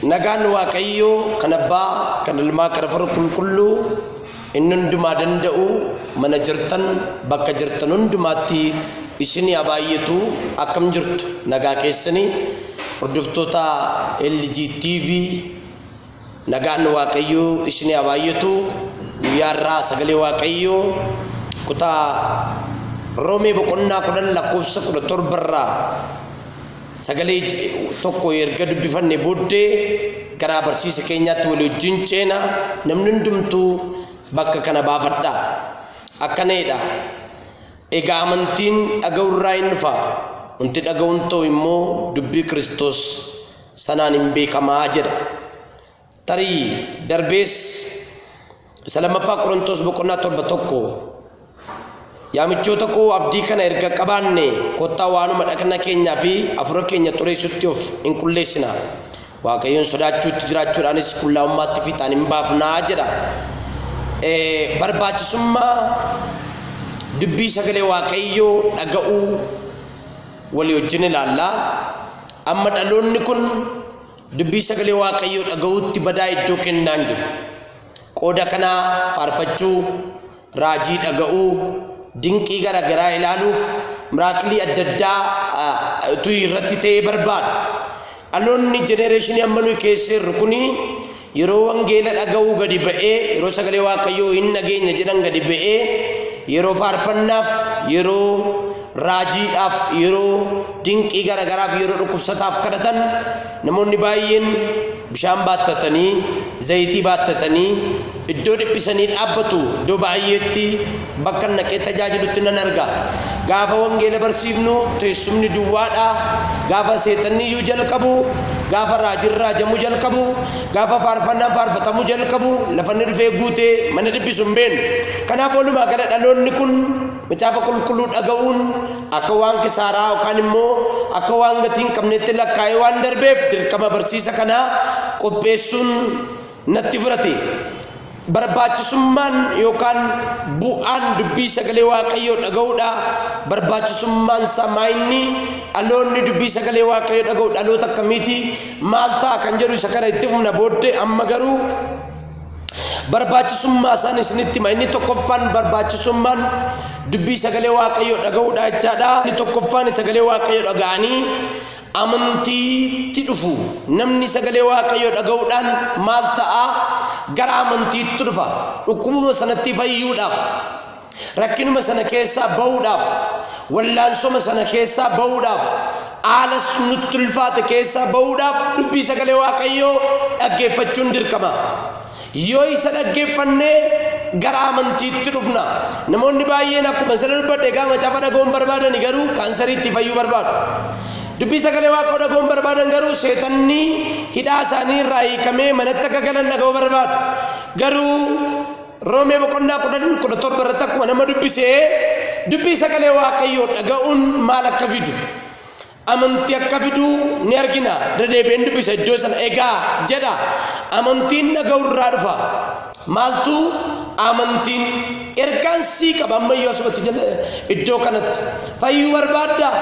Nagaan Waaqayyoo kan Abbaa, kan Ilmaa, kan Hafuura Qulqulluu inni hundumaa danda'u mana jirtan bakka jirtan hundumaatti isinii haa baay'atu. Akkam jirtu nagaa keessanii hordoftoota LG TV nagaan Waaqayyoo isinii haa baay'atu. Guyyaa irraa sagalee Waaqayyoo kutaa Roomee boqonnaa 10 lakkoofsa 17 irraa Sagalee tokko erga dubbifanne booddee garaa barsiisa keenyaatti walii wajjin ceena. Namni hundumtuu bakka kana baafadhaa. Akkana jedha, Egaa amantiin dhaga'uu irraa in dhufa, wanti dhaga'uun ta'u immoo dubbii Kiristoos sanaan in beekama jedha. Tarii darbees Isa lammaffaa Qorontos boqonnaa 7 1 Yaa michoota koo abdii kana erga qabaanne kottaa waanuma dhaqna keenyaa fi hafuura keenya xureessutti of in qulleessina. Waaqayyoon sodaachuutti jiraachuudhaanis qullaa'ummaatti fiixaan in baafnaa jedha. Barbaachisummaa dubbii sagalee Waaqayyoo dhaga'uu walii wajjin ilaalla. Amma dhaloonni kun Dubbii sagalee Waaqayyoo dhaga'uutti badaa iddoo kennaa hin jiru. Qooda kanaa faarfachuu, raajii dhaga'uu, dinqii gara garaa ilaaluuf miraakilii adda addaa utuu irratti ta'ee barbaada. Dhaloonni jenereeshinii amma nuyi keessa jirru kuni yeroo wangeela dhaga'uu gadi ba'ee yeroo sagalee Waaqayyoo hin dhageenya jedhan gadi ba'ee yeroo faarfannaaf yeroo raajiidhaaf yeroo dinqii gara garaaf yeroo dhukkubsataaf kadhatan namoonni baay'een bishaan baattatanii zayitii baattatanii iddoo dhiphisanii dhaabbatu. Iddoo baay'eetti bakka naqee tajaajilutti nan arga. Gaafa wangeela barsiifnu teessumni duwwaadha. Gaafa seexanni iyyuu jalqabu, gaafa raajiin raajamuu jalqabu, gaafa faarfannaan faarfatamuu jalqabu, lafanni dhufee guutee mana dhiphisu hin beeknu. Kanaaf walumaa gala dhaloonni kun Macaafa Qulqulluu dhaga'uun akka waan kisaaraa yookaan immoo akka waan gatii hin qabneetti lakkaa'ee waan darbeef dirqama barsiisa kanaa qopheessuun natti fudhate. Barbaachisummaan yookaan bu'aan dubbii sagalee Waaqayyoo dhaga'uudha. Barbaachisummaan isaa maayinni dhaloonni dubbii sagalee Waaqayyoo dhaga'u dhaloota akkamiiti? Maal ta'a kan jedhu isa kana itti fufna booddee amma garuu Barbaachisummaa isaan isinitti hima. Inni tokkoffaan barbaachisummaan dubbii sagalee Waaqayyoo dhaga'uudha jechaadha. Inni tokkoffaan sagalee Waaqayyoo dhaga'anii amantiitti dhufu. Namni sagalee Waaqayyoo dhaga'uudhaan maal ta'a? Gara amantiitti dhufa. Dhukkubuma sanatti fayyuudhaaf. Rakkinuma sana keessaa ba'uudhaaf, wallaansoma sana keessaa ba'uudhaaf, haala nutti ulfaate keessaa ba'uudhaaf dubbii sagalee Waaqayyoo dhaggeeffachuun dirqama. Yoo isa dhaggeeffanne gara amantiitti dhufna. Namoonni baay'een akkuma sila dubbadhe egaa macaafa dhaga'uun barbaadani garuu kaansariitti fayyuu barbaadu. Dubbii sagalee Waaqoo dhaga'uun barbaadan garuu seexanni hidhaa isaanii irraa hiikamee manatti akka galan dhaga'uu barbaadu. Garuu Roomee boqonnaa 10, 17 irratti akkuma nama dubbise, dubbii sagalee Waaqayyoo dhaga'uun maal akka fidu, amantii akka fidu ni argina. Irra deebi'een dubbisa iddoo sana. Egaa jedha, amantiin dhaga'uu irraa dhufa. Maaltu amantiin? Ergaan sii qaba ammayyuu asumatti jala iddoo kanatti. Fayyuu barbaaddaa?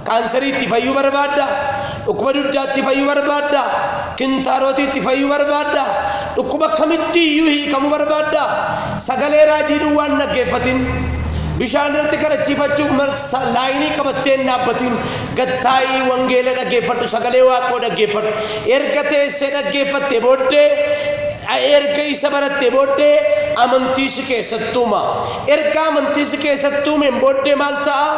Kaansariitti fayyuu barbaaddaa? Dhukkuba dugdaatti fayyuu barbaaddaa? Kintaarootiitti fayyuu barbaaddaa? Dhukkuba kamitti iyyuu hiikamuu barbaaddaa? Sagalee raajii duwwaa hin dhaggeeffatin. Bishaan irratti kadhachiifachuuf marsa laayinii qabattee hin dhaabbatin. Gad taa'ii wangeela dhaggeeffadhu, sagalee Waaqoo dhaggeeffadhu. Erga teessee dhaggeeffattee booddee erga isa barattee booddee amantii si keessatti uuma. Erga amantii si keessatti uumeen booddee maal ta'a?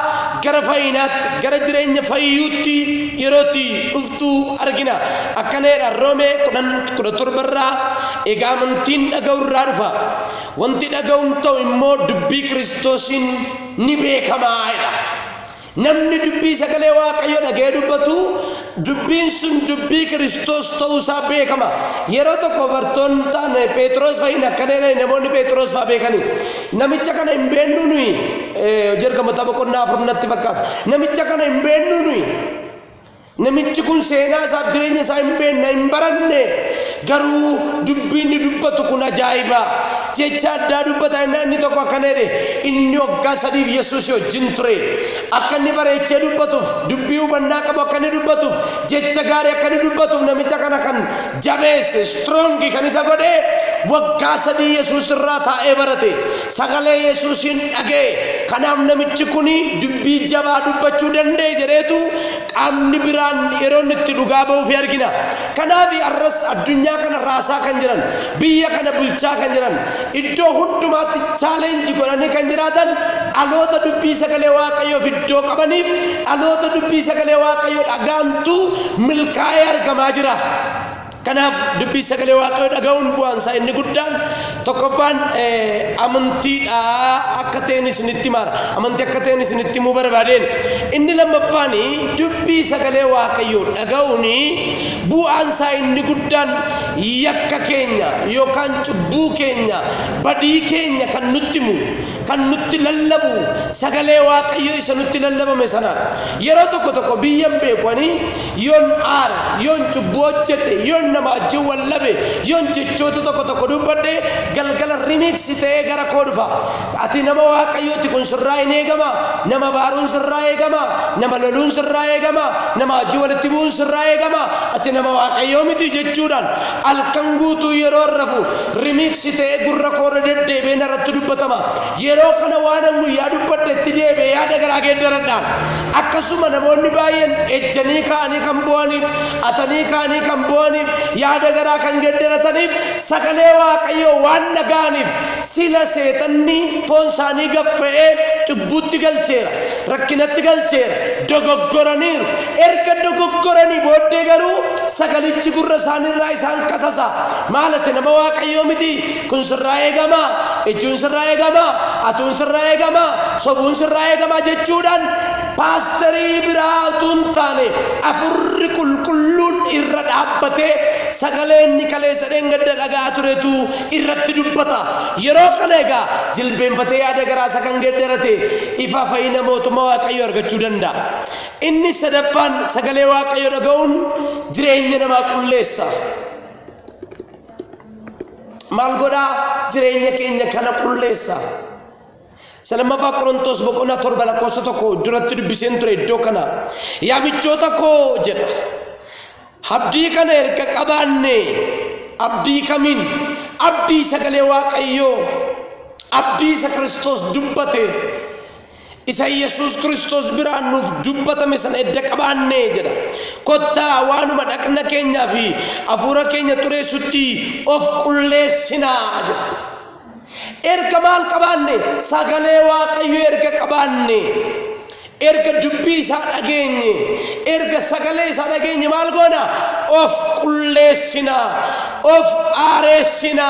Gara fayyinaatti, gara jireenya fayyuutti yeroo itti dhuftu argina. Akkana jedha Roomee 10 17 irraa egaa amantiin dhaga'u irraa dhufa. Wanti dhaga'uun ta'u immoo dubbii Kiristoosiin ni beekama jedha. Namni dubbii sagalee Waaqayyoo dhaga'ee dubbatu dubbiin sun dubbii Kiristoos ta'uu isaa beekama. Yeroo tokko bartoonni ta'an Phexros fa'iin akkana jedhani namoonni Phexros fa'a beekanii. Namicha kana hin beeknu nuyi hojii ergamoota boqonnaa 4 natti fakkaata. Namicha kana hin beeknu nuyi. Namichi kun seenaa isaaf jireenya isaa hin beekna, hin baranne. Garuu dubbiin inni dubbatu kun ajaa'iba. Jecha addaa dubbata innaa inni tokko akkana jedhe: inni waggaa 3f Yesuus wajjin ture. Akka inni bareechee dubbatuuf, dubbii hubannaa qabu akka inni dubbatuuf, jecha gaarii akka inni dubbatuuf namicha kana kan jabeesse, strong kan isa godhe, waggaa 3 Yesuus irraa taa'ee barate. Sagalee Yesuusiin dhaga'e. Kanaaf namichi kun dubbii jabaa dubbachuu danda'e jedheetu qaamni biraan yeroo inni itti dhugaa ba'uufi argina. Kanaaf har'as addunyaa kana raasaa kan jiran, biyya kana bulchaa kan jiran, iddoo hundumaatti challenge godhanii kan jiraatan dhaloota dubbii sagalee Waaqayyoof iddoo qabaniif, dhaloota dubbii sagalee Waaqayyoo dhaga'antu milkaa'ee argamaa jira. Kanaaf dubbii sagalee Waaqayyoo dhaga'uun bu'aan isaa inni guddaan tokkoffaan amantiidha akka ta'een isinitti himaara. Amantii akka ta'een isinitti himuu barbaadeen. Inni lammaffaan, dubbii sagalee Waaqayyoo dhaga'uun bu'aan isaa inni guddaan yakka keenya yookaan cubbuu keenya, badii keenya kan nutti himu, kan nutti lallabu sagalee Waaqayyoo isa nutti lallabame sanadha. Yeroo tokko tokko biyyan beeku ani yoon aare, yoon cubbuu hojjedhe, yoon nama wajjin wal dhabe, yoon jechoota tokko tokko dubbadhe, galgala remix ta'ee gara koo dhufa. Ati nama Waaqayyooti, kun sirraa hin eegama, nama baaruun sirraa eegama, nama loluun sirraa eegama, nama wajjin walitti bu'uun sirraa eegama, ati nama Waaqayyoo miti jechuudhaan halkan guutuu yeroo rafu remix ta'ee gurra koorra deddeebi'ee narratti dubbatama. Yeroo kana waanan guyyaa dubbadhetti deebi'ee yaada garaa geeddaradhaan. Akkasuma namoonni baay'een ejjanii ka'anii kan bu'aniif, atanii ka'anii kan bu'aniif, yaada garaa kan geeddarataniif sagalee Waaqayyoo waan dhaga'aniif. Sila seexanni foon isaanii gaffa'ee cubbuutti galcheera, rakkinatti galcheera, dogoggoraniiru. Erga dogoggoranii booddee garuu sagalichi gurra isaaniirraa isaan kasasa. Maal, ati nama Waaqayyoo miti, kun sirraa eegama, ejjuun sirraa eegama, atuun sirraa eegama, sobuun sirraa eegama jechuudhaan paasterii biraa utuu hin taane Afurri Qulqulluun irra dhaabbatee sagalee inni kaleessa dheengadda dhaga'aa turetu irratti dubbata. Yeroo kana egaa jilbeenfatee yaada garaa isa kan geeddarate ifa fayyina mootummaa Waaqayyoo argachuu danda'a. Inni sadaffaan, sagalee Waaqayyoo dhaga'uun jireenya namaa qulleessa. Maal godhaa? Jireenya keenya kana qulleessa. Isa Lammaffaa Qorontos boqonnaa 7 lakkoofsa 1 duratti dubbiseen ture iddoo kana. Yaa michoota koo jedha. Abdii kana erga qabaanne, abdii kamiin? Abdii sagalee Waaqayyoo, abdii isa Kiristoos dubbate, isa Yesuus Kiristoos biraan nuuf dubbatame sana edda qabaanne jedha. Kottaa waanuma dhaqna keenyaa fi hafuura keenya xureessutti of qulleessinaa jedha. Erga maal qabaanne? Sagalee Waaqayyoo erga qabaanne, erga dubbii isaa dhageenye, erga sagalee isaa dhageenye maal goona? Of qulleessina, of aareessina,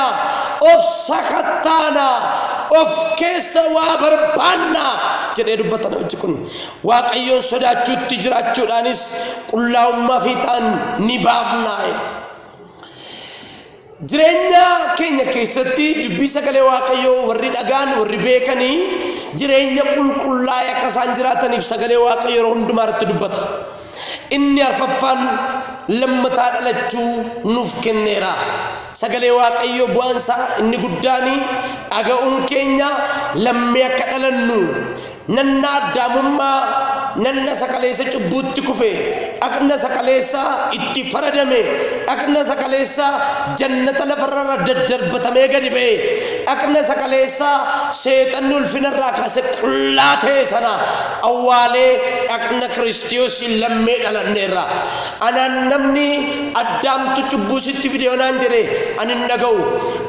of sakattaana, of keessa waa barbaanna jedhee dubbata namichi kun. Waaqayyoon sodaachuutti jiraachuudhaanis qullaa'ummaa fiixaan ni baafna. Jireenya keenya keessatti dubbii sagalee Waaqayyoo warri dhagaan, warri beekanii jireenya qulqullaa'e akka isaan jiraataniif sagalee Waaqayyoo yeroo hundumaa irratti dubbata. Inni arfaffaan, lammataa dhalachuu nuuf kenneera. Sagalee Waaqayyoo bu'aan isaa inni guddaan dhaga'uun keenya lammii akka dhalannu, nanna addaamummaa, nanna isa kaleessa cubbuutti kufe, dhaqna isa kaleessa itti faradame, dhaqna isa kaleessa jannata lafarra daddarbatamee gadi ba'e, dhaqna isa kaleessa seexanni ulfinarraa kaase qullaa ta'e sana awwaalee dhaqna Kiristoosiin lammee dhalanneerra. Anaan namni Addaamtu cubbuu sitti fide yoo naan jedhe ani hin dhaga'u.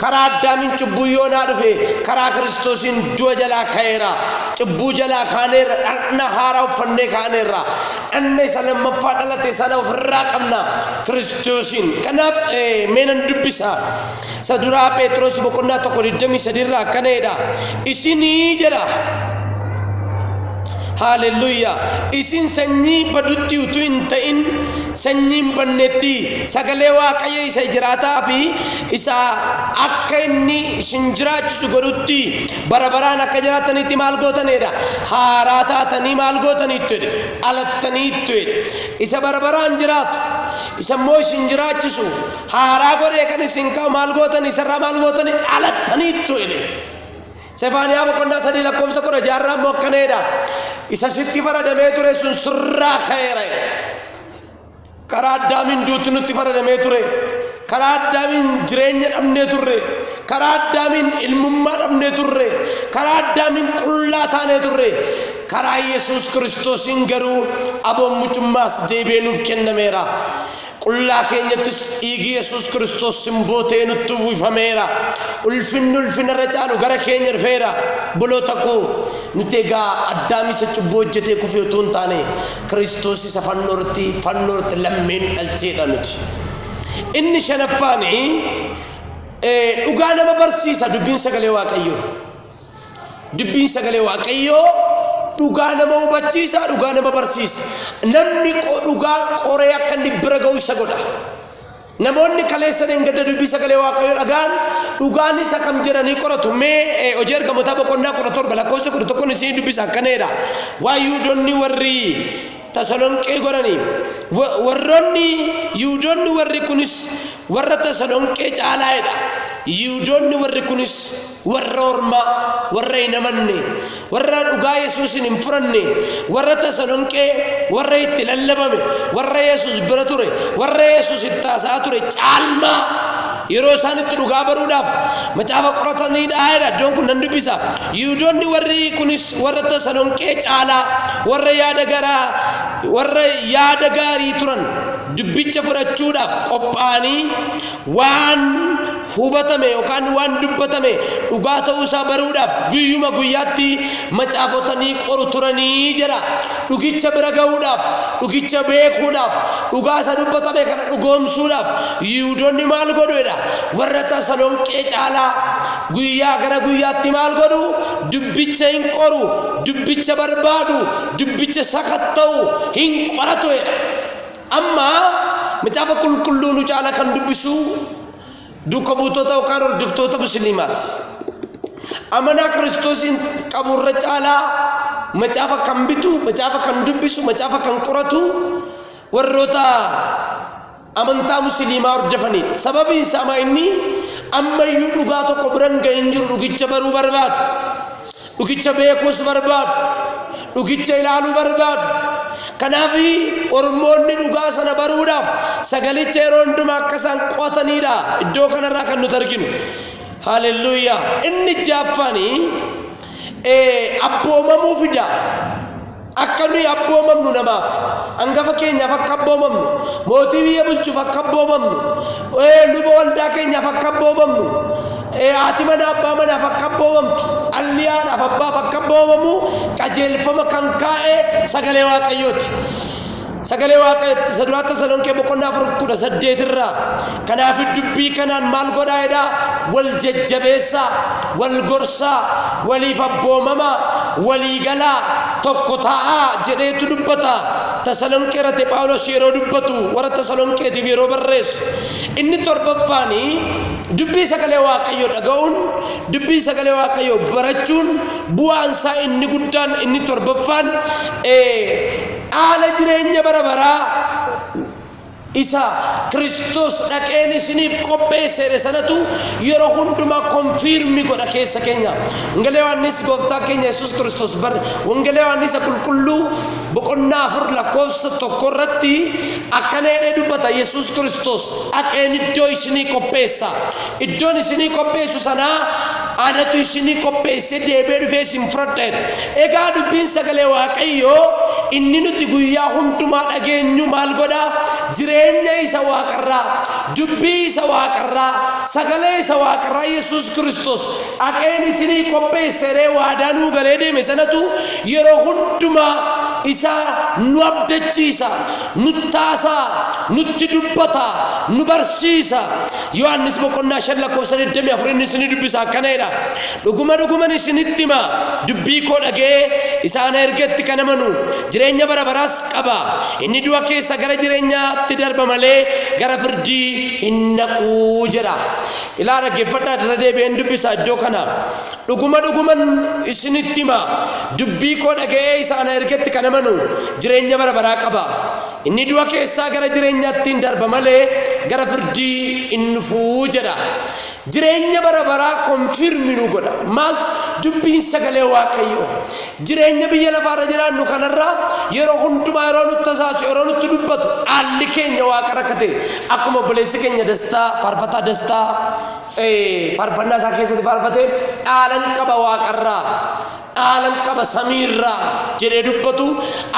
Karaa Addaamiin cubbuu yoo naa dhufe, karaa Kiristoosiin du'a jalaa ka'eera. Cubbuu jalaa kaaneerra, dhaqna haaraa uffannee kaaneerra. Dhaqna isa lammaffaa dhalate sana ofirraa qabna Kiristoosiin. Kanaaf mee nan dubbisa. Isa duraa Phexros boqonnaa 1:23 irraa akkana jedha. Isinii jedha. Haaleluyyaa! Isin sanyii badutti utuu hin ta'in sanyii hin bannetti sagalee Waaqayyo isa jiraataa fi isa akka inni isin jiraachisu godhutti bara baraan akka jiraatanitti maal gootaneedha? Haaraa taatanii maal gootaniittu jedhe? Dhalattaniittu jedhe. Isa bara baraan jiraatu, Isa immoo isin jiraachisu haaraa godhee kan isin kaa'u maal gootan? Isarraa maal gootani? Dhalattaniittu jedhe. Sefaaniyaa boqonnaa 3 lakkoofsa 16 irraa immoo akkana jedha. Isa sitti faradamee ture sun sirraa ka'eera jedhe. Karaa Addaamiin duuti nutti faradamee ture. Karaa Addaamiin jireenya dhabnee turre. Karaa Addaamiin ilmummaa dhabnee turre. Karaa Addaamiin qullaa taanee turre. Karaa Yesuus Kiristoosiin garuu aboon mucummaas deebi'ee nuuf kennameera. Qullaa keenyattis dhiigi Yesuus Kiristoos simboo ta'ee nutti uwwifameera. Ulfinni ulfinarra caalu gara keenya dhufeera. Obboloota koo, nuti egaa Addaam isa cubbuu hojjetee kufe utuu hin taane, Kiristoos isa fannoo irratti fannoo irratti lammee nu dhalcheedha nuti. Inni shanaffaan dhugaa nama barsiisa dubbiin sagalee Waaqayyoo. Dubbiin sagalee Waaqayyoo dhugaa nama hubachiisa, dhugaa nama barsiisa. Namni dhugaa qoree akka inni bira ga'u isa godha. Namoonni kaleessa dheengadda dubbii sagalee Waaqayyoo dhaga'an dhugaan isa kam jedhanii qoratu. Mee Hojii Ergamootaa boqonnaa 17 lakkoofsa 11 isinii dubbisa, akkana jedha. Waa Yihudoonni warri Tasalonqee godhanii, warroonni Yihudoonni warri kunis warra Tasalonqee caalaa jedha. Yihudoonni warri kunis warra ormaa, warra hin amanne, warra dhugaa Yesuusin hin furanne, warra Tasalonqee, warra itti lallabame, warra Yesuus bira ture, warra Yesuus itti haasa'aa ture caalmaa yeroo isaan itti dhugaa baruudhaaf macaafa qorataniidha jedha. Iddoon kun nan dubbisa. Yihudoonni warri kunis warra Tasalonqee caalaa warra yaada garaa warra yaada gaarii turan, dubbicha fudhachuudhaaf qophaa'anii waan hubatame yookaan waan dubbatame dhugaa ta'uu isaa baruudhaaf guyyuma guyyaatti macaafota ni qoru turanii jedha. Dhugicha bira ga'uudhaaf, dhugicha beekuudhaaf, dhugaa isa dubbatame kana dhugoomsuudhaaf Yihudoonni maal godhu jedha? Warra Tasalonqee caalaa guyyaa gara guyyaatti maal godhu? Dubbicha hin qoru, dubbicha barbaadu, dubbicha sakatta'u, hin qoratu jedha. Amma macaafa qulqulluu nu caala kan dubbisu duuka buutota yookaan hordoftoota musliimaati. Amanaa Kiristoosiin qabu irra caalaa macaafa kan bitu, macaafa kan dubbisu, macaafa kan qoratu warroota amantaa musliimaa hordofanidha. Sababiin isaa maa inni ammayyuu dhugaa tokko biran gahin jiru, dhugicha baruu barbaadu. Dhugicha beekuus barbaadu. Dhugicha ilaaluu barbaadu. Kanaaf ormoonni dhugaa sana baruudhaaf sagalicha yeroo hundumaa akka isaan qo'atanidha iddoo kanarraa kan nuti arginu. Haalelluuyaa. Inni ja'affaanii abboomamuu fida. Akka nuyi abboomamnu namaaf, hangafa keenyaaf akka abboomamnu, mootii biyya bulchuuf akka abboomamnu, luba waldaa keenyaaf akka abboomamnu, haati mana abbaa manaaf akka abboomamtu, dhalli haadhaaf abbaaf akka abboomamu qajeelfama kan kaa'e sagalee Waaqayyooti. Sagalee Waaqayyooti isa duraa Tasalonqee boqonnaa 4:18 irraa. Kanaaf dubbii kanaan maal godhaa jedhaa? Wal jajjabeessaa, wal gorsaa, waliif abboomamaa, walii galaa, tokko ta'aa jedheetu dubbata. Tasalonqee irratti Phaawulos yeroo dubbatu, warra Tasalonqeetiif yeroo barreessu. Inni torbaffaanii dubbii sagalee Waaqayyoo dhaga'uun, dubbii sagalee Waaqayyoo barachuun bu'aan isaa inni guddaan inni torbaffaan dhaala jireenya bara baraa isa Kiristoos dhaqeen isiniif qopheesse jedhe sanatu yeroo hundumaa confirm godha keessa keenya. Wangeela Yohaannis gooftaa keenya Yesuus Kiristoos bar Wangeela Yohaannis qulqulluu boqonnaa 4 lakkoofsa 1 irratti akkana jedhee dubbata. Yesuus Kiristoos dhaqeen iddoo isinii qopheessa. Iddoon isinii qopheessu sanaa anatu isinii qopheessee deebi'ee dhufee isin fudhadha jedhe. Egaa dubbiin sagalee Waaqayyoo inni nuti guyyaa hundumaa dhageenyu maal godha? Jireenya isa waaqarraa, dubbii isa waaqarraa, sagalee isa waaqarraa Yesuus Kiristoos dhaqeen isinii qopheesse jedhee waadaa nuu galee deeme sanatu yeroo hundumaa isa nu abdachiisa, nutti haasa'a, nutti dubbata, nu barsiisa. Yohaannis boqonnaa 5 lakkoofsa 24 inni isinii dubbisa, akkana jedha. Dhuguma dhuguman isinitti hima, dubbii koo dhaga'ee isa ana ergetti kan amanu jireenya bara baraas qaba. Inni du'a keessa gara jireenyaatti darba malee gara firdii hin naqu jedha. Ilaa, dhaggeeffadhaa, irra deebi'een dubbisa iddoo kana. Dhuguma dhuguman isinitti hima, dubbii koo dhaga'ee isa ana ergetti kan amanu jireenya bara baraa qaba. Inni du'a keessaa gara jireenyaatti hin darba malee gara firdii hin dhufuu jedha. Jireenya bara baraa confirm nu godha. Maal? Dubbiin sagalee Waaqayyoo. Jireenya biyya lafaarra jiraannu kanarra yeroo hundumaa yeroo nutti tasaasu, yeroo nutti dubbatu, haalli keenya waaqa rakkate, akkuma obboleessi keenya Dastaa, faarfataa Dastaa, faarfannaa isaa keessatti faarfate, "Dhaalan qaba waaqarraa, dhaalan qaba samiirraa" jedhee dubbatu,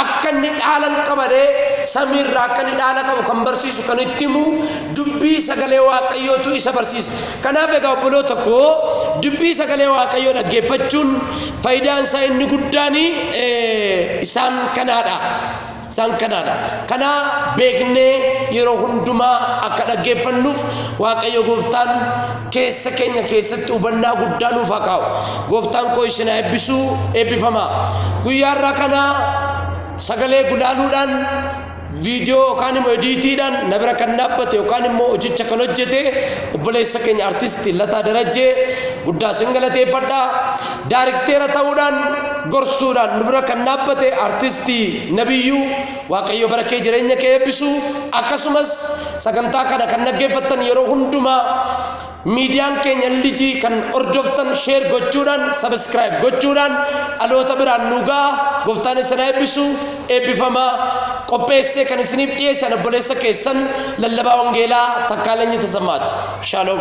akka inni dhaalan qabadee samiirraa, akka inni dhaala qabu kan barsiisu, kan itti himu dubbii sagalee Waaqayyootu isa barsiisa. Kanaaf egaa obboloota koo, dubbii sagalee Waaqayyoo dhaggeeffachuun faayidaan isaa inni guddaan isaan kanaadha. Isaan kanaadha. Kana beeknee yeroo hundumaa akka dhaggeeffannuuf Waaqayyo gooftaan keessa keenya keessatti hubannaa guddaa nuuf haa kaa'u. Gooftaan koo isin haa eebbisuu, eebbifamaa. Guyyaa irraa kana sagalee gulaaluudhaan, viidiyoo yookaan immoo editiidhaan na bira kan dhaabbate yookaan immoo hojicha kan hojjete obboleessa keenya artistii Lataa Darajjee guddaa sin galateeffadha. Daarikteera ta'uudhaan, gorsuudhaan nu bira kan dhaabbate artistii Nabiyyuu, Waaqayyo bara kee, jireenya kee eebbisu. Akkasumas sagantaa kana kan dhaggeeffattan, yeroo hundumaa miidiyaan keenya lijii kan hordoftan, share gochuudhaan, subscribe gochuudhaan dhaloota biraan nu ga'a. Gooftaan isin haa eebbisu, eebbifamaa. Qopheessee kan isiniif dhiyeessan obboleessa keessan lallabaa wangeelaa Takkaalenyi Tasammaati. Shaaloom.